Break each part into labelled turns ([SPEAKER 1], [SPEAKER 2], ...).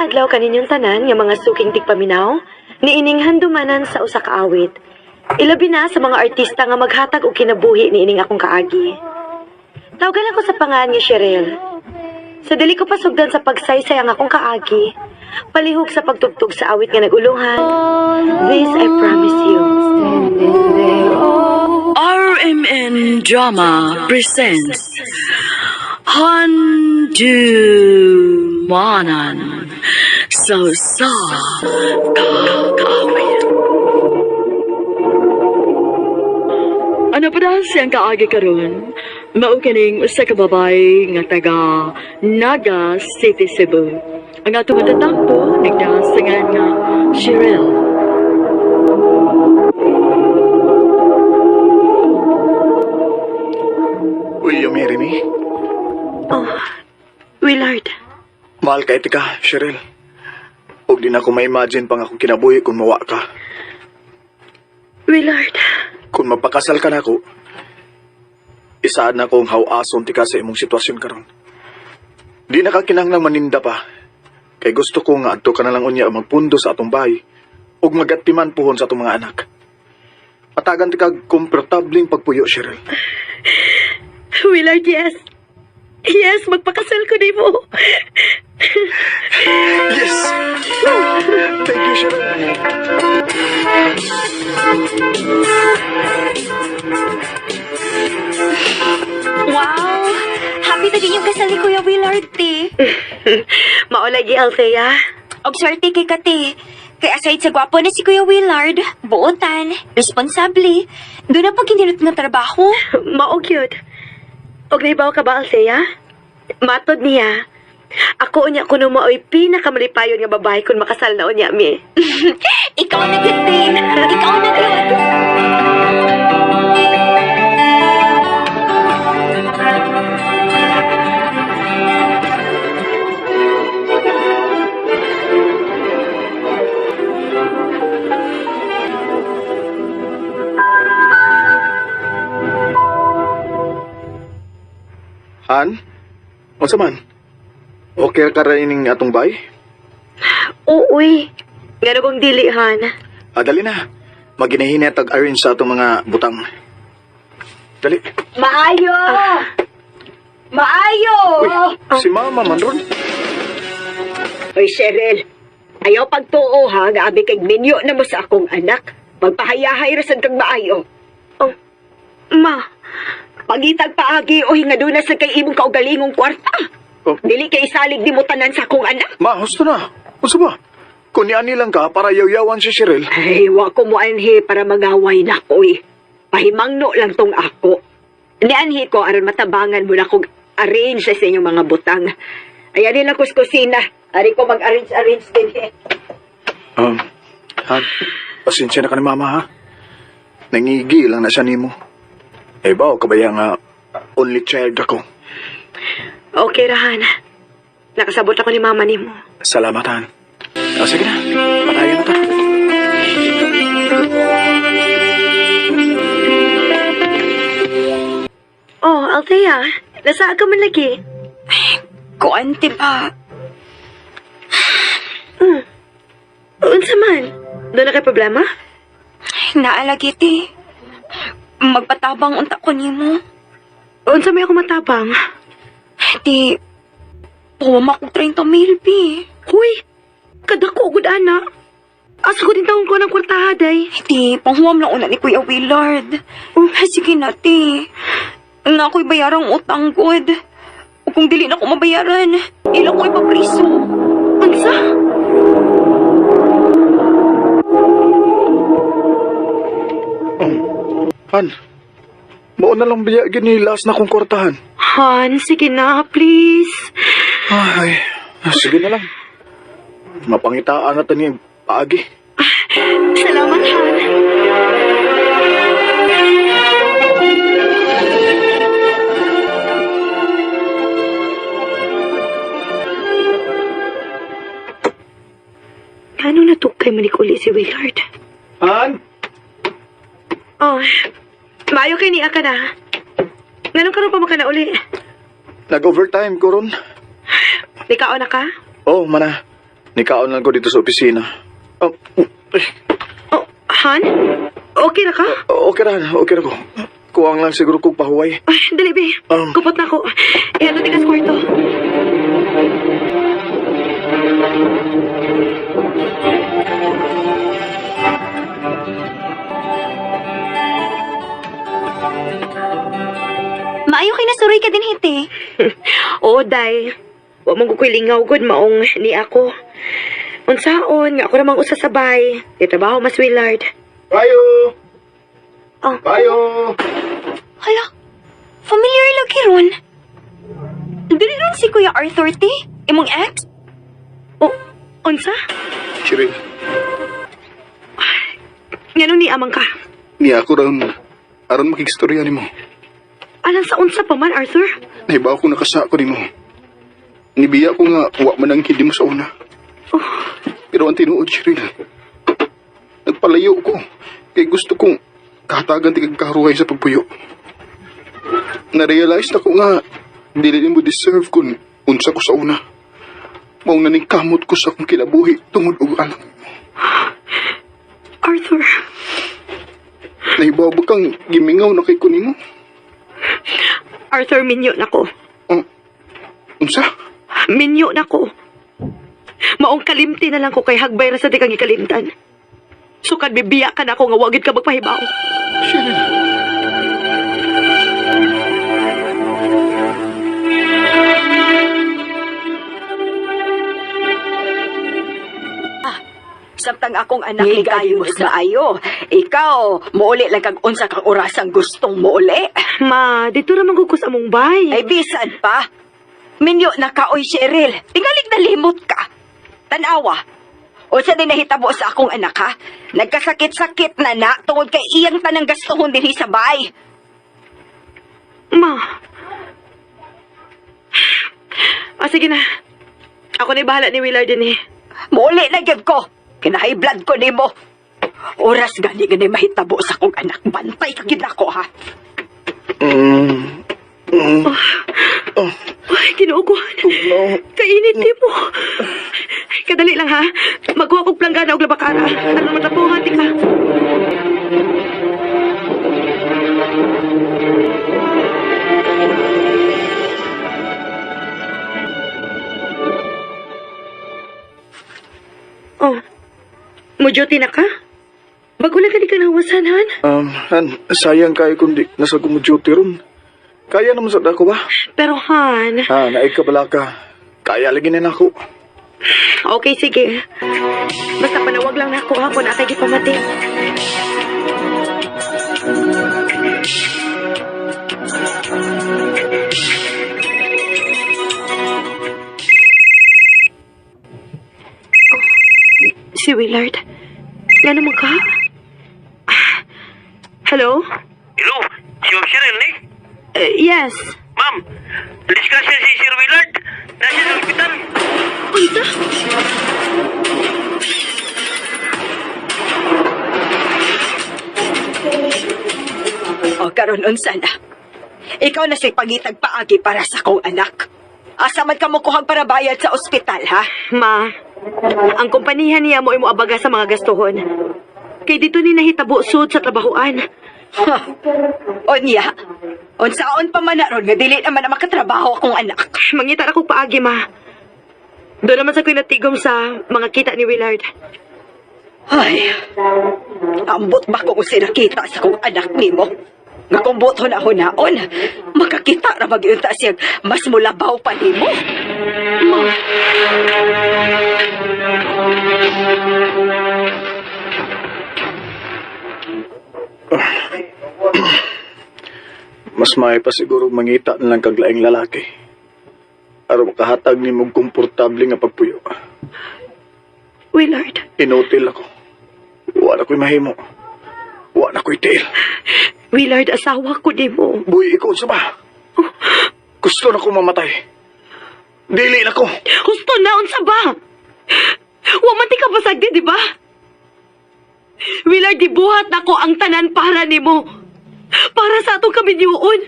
[SPEAKER 1] adlaw kaninyong tanan nga mga suking tigpaminaw, niining handumanan sa usa ka awit. Ilabi na sa mga artista nga maghatag og kinabuhi niining akong kaagi. Tawagan ako sa pangalan nga Cheryl. Sa dili ko pasugdan sa pagsaysay ang akong kaagi, palihog sa pagtugtog sa awit nga nagulungan, This I Promise You.
[SPEAKER 2] RMN Drama presents Handumanan sa Usa Ka Kaawit. Ano pa dahil siyang kaagi karon? Mao kining usa ka babae nga taga Naga City, Cebu. Ang atong matatampo nagdasangan nga Cheryl.
[SPEAKER 3] Will you marry me?
[SPEAKER 1] Oh, Willard.
[SPEAKER 3] Mahal ka iti ka, Cheryl. Huwag din ako ma-imagine pang akong kinabuhi kung mawa ka.
[SPEAKER 1] Willard.
[SPEAKER 3] Kung mapakasal ka na ako, isaad na akong hawason ti ka sa imong sitwasyon karon. Di na ka kinahanglang maninda pa. Kay gusto ko nga adto ka na lang unya magpundo sa atong bahay ug magatiman puhon sa atong mga anak. Patagan ti kag komportableng pagpuyo, Cheryl.
[SPEAKER 1] Willard, yes. Yes, magpakasal ko nimo.
[SPEAKER 3] Yes! Thank you, Cheryl.
[SPEAKER 4] Wow! Happy na din yung kasal ni Kuya Willard, te.
[SPEAKER 1] Maulagi, Althea.
[SPEAKER 4] Og swerte kay ka, te. Kay aside sa gwapo na si Kuya Willard, buotan, responsable, doon na pag hinilot nga trabaho.
[SPEAKER 1] Mao cute. Og nahibaw ka ba, Althea? Matod niya. Ako unya kuno maoy pinakamalipayon nga babae kung makasal na unya mi.
[SPEAKER 4] Ikaw na gyud, te. Ikaw na gyud.
[SPEAKER 3] Han? Unsa man? Okay ka ra ining atong bay?
[SPEAKER 1] Uy. Ngano kong dili, han?
[SPEAKER 3] Ah, dali na. Maginahina tag-arrange sa atong mga butang. Dali.
[SPEAKER 5] Maayo! Maayo!
[SPEAKER 3] Uy, si mama man ron.
[SPEAKER 5] Oy, Cheryl, ayaw pagtuo ha, nga abi kay minyo na mo sa akong anak. Magpahayahay ra sad kag maayo.
[SPEAKER 1] Oh, ma.
[SPEAKER 5] Pagitag paagi o hingaduna sa kay imong kaugalingong kwarta.
[SPEAKER 3] Oh.
[SPEAKER 5] Dili kay isalig di mo tanan sa akong anak.
[SPEAKER 3] Ma, husto na. Unsa ba? Kung niani lang ka para yaw-yawan si Cheryl.
[SPEAKER 5] Ay, wa ko mo anhi para magaway na ko eh. Pahimangno lang tong ako. Nianhi ko aron matabangan mo na kog arrange sa inyong mga butang. Ayan nila kus kusina. Ari ko mag-arrange-arrange din eh.
[SPEAKER 3] Um, Han, pasensya na ka ni mama ha. Nangigi lang na siya nimo. Eh ba, o kabaya nga only child ako.
[SPEAKER 1] Okay, Rahan. Nakasabot ako ni mama nimo.
[SPEAKER 3] Salamat, Han. Ah, sige na. Patayan na ta.
[SPEAKER 1] Oh, Althea. Nasa ka man lagi?
[SPEAKER 4] Kuan, te ba?
[SPEAKER 1] Unsa man? Doon na kay problema?
[SPEAKER 4] Naalagi, te. Magpatabang unta ko nimo.
[SPEAKER 1] Unsa may ako matapang?
[SPEAKER 4] Te, puwama ko 30 mil, pi.
[SPEAKER 1] Huy! Kadako gud ana. Asa ko din taon ko ng kwartaha, day.
[SPEAKER 4] Te, panghuwam lang una ni Kuya Willard.
[SPEAKER 1] Oh.
[SPEAKER 4] Sige na, te. Nga ako'y bayarang utang, god. O kung dili na ko mabayaran, ila ko ipapriso.
[SPEAKER 1] Unsa?
[SPEAKER 3] Han, mao na lang biya gini last na kong kwartahan.
[SPEAKER 1] Han, sige na, please.
[SPEAKER 3] Ay, sige na lang. Mapangitaan na ta ni paagi.
[SPEAKER 1] Salamat, Han. Paano natukay manik uli si Willard?
[SPEAKER 3] Han?
[SPEAKER 1] Oh, maayo kay niya ka na. Nganong karon pa man ka na uli?
[SPEAKER 3] Nag-overtime ko ron.
[SPEAKER 1] Nikaon na ka?
[SPEAKER 3] Oh, mana. Nikaon lang ko dito sa opisina. Oh, eh,
[SPEAKER 1] Oh, Han? Okay na ka?
[SPEAKER 3] okay ra, okay ra ko. Kuwang lang siguro kog pahuway.
[SPEAKER 1] Ay, dali, be. Kupot na ako. Ihatod ka sa kwarto.
[SPEAKER 4] Maayo kay nasuroy ka din hiti.
[SPEAKER 1] Oo, day. Wa mong kukoy lingaw gud maong ni ako. Unsaon nga ako namang usa sa bay. Di trabaho mas Willard.
[SPEAKER 3] Payo!
[SPEAKER 1] Oh.
[SPEAKER 3] Payo!
[SPEAKER 4] Hala, familiar lagi ron. Dili ron si Kuya Arthur ti? Imong ex?
[SPEAKER 1] Oh, unsa?
[SPEAKER 6] Cheryl,
[SPEAKER 1] Ngano ni amang ka?
[SPEAKER 6] niya ako ron aron makigstorya nimo.
[SPEAKER 1] Alang sa unsa pa man, Arthur?
[SPEAKER 6] Nahibaw ko nakasako nimo. Nibiya ko nga wa man ang hindi mo sa una. Pero ang tinuod, Cheryl, nagpalayo ko. Kay gusto kong kahatagan ti kag kaharuhay sa pagpuyo. Na-realize na ko nga dili nimo deserve kun unsa ko sa una. Mao na ning kamot ko sa akong kinabuhi tungod og anak.
[SPEAKER 1] Arthur,
[SPEAKER 6] Nahibaw ba kang gimingaw na kay ko nimo?
[SPEAKER 1] Arthur, minyo na ko.
[SPEAKER 6] Oh, unsa?
[SPEAKER 1] Minyo na ko. Maong kalimti na lang ko kay hagbay ra sa di kang gikalimtan. Sukad bibiya ka na ako nga wagid ka magpahibaw.
[SPEAKER 6] Cheryl.
[SPEAKER 5] Samtang akong anak ni kayo mas maayo. Ikaw, muuli lang kag unsa kang orasang gustong muuli.
[SPEAKER 1] Ma, dito ra man gud ko sa among bay.
[SPEAKER 5] Ay bisan pa. Minyo na ka, oy Cheryl. Tingalig nalimot ka. Tanawa. Unsa din nahitabo sa akong anak ha? Nagkasakit-sakit na na tungod kay iyang tanang gastuhon dinhi sa bahay.
[SPEAKER 1] Ma. Ah, sige na. Ako na bahala ni Willard din eh.
[SPEAKER 5] Muuli na gyud ko. Kinahay blood ko nimo. Oras gani gani mahitabo sa akong anak. Bantay ka gyud nako ha.
[SPEAKER 3] Mm. Mm.
[SPEAKER 1] Ay, Ginoo ko.
[SPEAKER 3] No.
[SPEAKER 1] Kainit di mo. Kadali lang ha. Magkuha kog planggana og labakara. Ano matapuhan ti ka. Oh. Mo duty na ka? Bago lang ka di ka nahuwasan, Han?
[SPEAKER 3] Han, sayang kayo kundi nasa duty ron. Kaya naman sa dako ba?
[SPEAKER 1] Pero Han,
[SPEAKER 3] Ha, naig ka bala ka. Kaya lagi na nako.
[SPEAKER 1] okay, sige. Basta panawag lang na ako ha kung nakay gipamati. Oh, si Willard. Nga naman ka? Ah, hello?
[SPEAKER 7] Hello, si Ma'am Cheryl ni?
[SPEAKER 1] Yes.
[SPEAKER 7] Ma'am, disgrasya si Sir Willard. Nasa sa ospital.
[SPEAKER 1] Unsa?
[SPEAKER 5] O karon unsa na? Ikaw na siya'y pangitag paagi para sa akong anak. Asa man ka mo kuhang para bayad sa ospital, ha?
[SPEAKER 1] Ma, ang kompanihan niya mo imo abaga sa mga gastuhon. Kay dito ni nahitabo sud sa trabahoan.
[SPEAKER 5] Ha. Onya, unsaon pa man na ron nga dili naman na makatrabaho akong anak.
[SPEAKER 1] Mangita ra kog paagi, ma. Doon naman sa ko'y natigom sa mga kita ni Willard.
[SPEAKER 5] Ay, ambot ba ko kung sinakita sa akong anak nimo? Nga kung buto na hunaon, makakita ra magyunta siya mas mulabaw pa nimo.
[SPEAKER 1] Ma,
[SPEAKER 3] Mas may pa siguro mangita na lang kag laing lalaki. Aron makahatag nimo og komportable nga pagpuyo.
[SPEAKER 1] Willard,
[SPEAKER 3] Inutil ako. Wala ko'y mahimo. Wala ko'y tiil.
[SPEAKER 1] Willard, asawa ko di mo.
[SPEAKER 3] Buhi, ikaw sa ba? Gusto na ko mamatay. Dili na ko.
[SPEAKER 1] Husto na, unsa ba? Wa man ti ka pasagdi, di ba? Willard, dibuhat nako ang tanan para nimo. Para sa atong kaminyuon.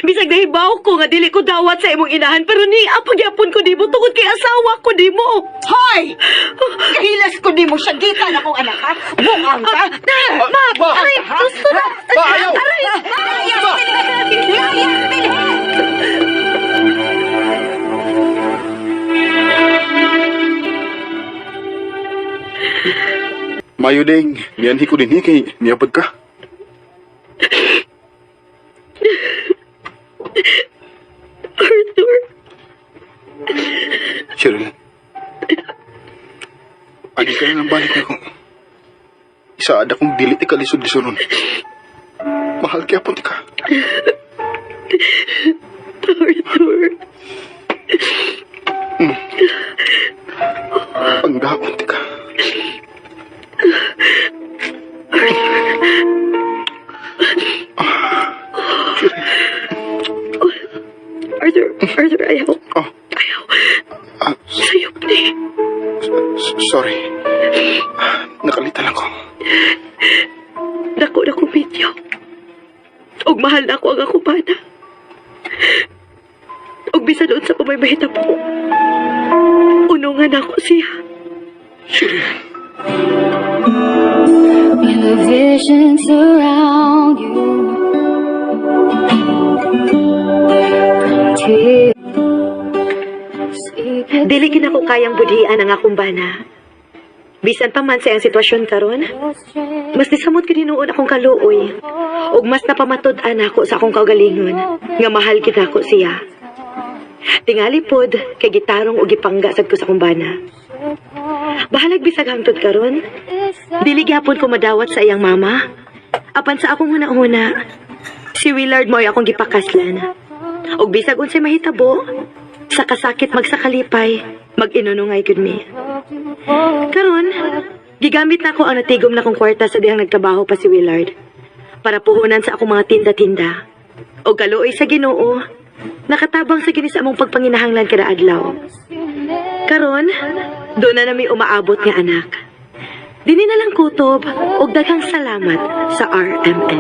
[SPEAKER 1] Bisag nahibaw ko nga dili ko dawat sa imong inahan, pero ni apagyapon ko nimo tungod kay asawa ko nimo.
[SPEAKER 5] Hoy! Kahilas ko nimo siya gikan akong anak ha. Buang ka.
[SPEAKER 1] Ma,
[SPEAKER 6] Ba!
[SPEAKER 1] aray, gusto na.
[SPEAKER 6] Ba, ayaw!
[SPEAKER 1] Aray!
[SPEAKER 6] Ba! Mayo ding, nianhi ko din kay niyapad ka.
[SPEAKER 1] Arthur,
[SPEAKER 6] Cheryl. Agi ka na ng balik na ko. Isaad akong dili ti kalisod-lisuron. Mahal kaya punti ka.
[SPEAKER 1] Arthur.
[SPEAKER 6] Panggaon ti ka.
[SPEAKER 1] Arthur, Arthur, ayaw.
[SPEAKER 6] Oh,
[SPEAKER 1] Ayaw.
[SPEAKER 6] ah,
[SPEAKER 1] Sayop ni.
[SPEAKER 6] sorry. Nakalita lang ko.
[SPEAKER 1] Dako na ko medyo. Og mahal na ako ang ako bana. Og bisan doon sa pamay mahitabo. Unungan ako siya.
[SPEAKER 8] When the visions surround you, bring tears. Speak it
[SPEAKER 1] Dili gid ako kayang budhian ang akong bana. Bisan pa man sa iyang sitwasyon karon, mas nisamot gid hinuon akong kaluoy. Ug mas napamatud-an ako sa akong kaugalingon nga mahal gid ako siya. Tingali pod kay gitarong og gipangga sad ko sa akong bana. Bahalag bisag hangtod karon, dili gyapon ko madawat sa iyang mama. Apan sa akong huna-huna, si Willard mo'y akong gipakaslan. Ug bisag unsay mahitabo, sa kasakit magsakalipay, mag-inunungay gud mi. Karon, gigamit na ko ang natigom na kong kwarta sa dihang nagtrabaho pa si Willard para puhunan sa akong mga tinda-tinda. O kaluoy sa Ginoo, nakatabang sa gini sa among pagpanginahanglan kada adlaw. Karon, doon na nami umaabot nga anak. Dini na lang kutob og daghang salamat sa RMN.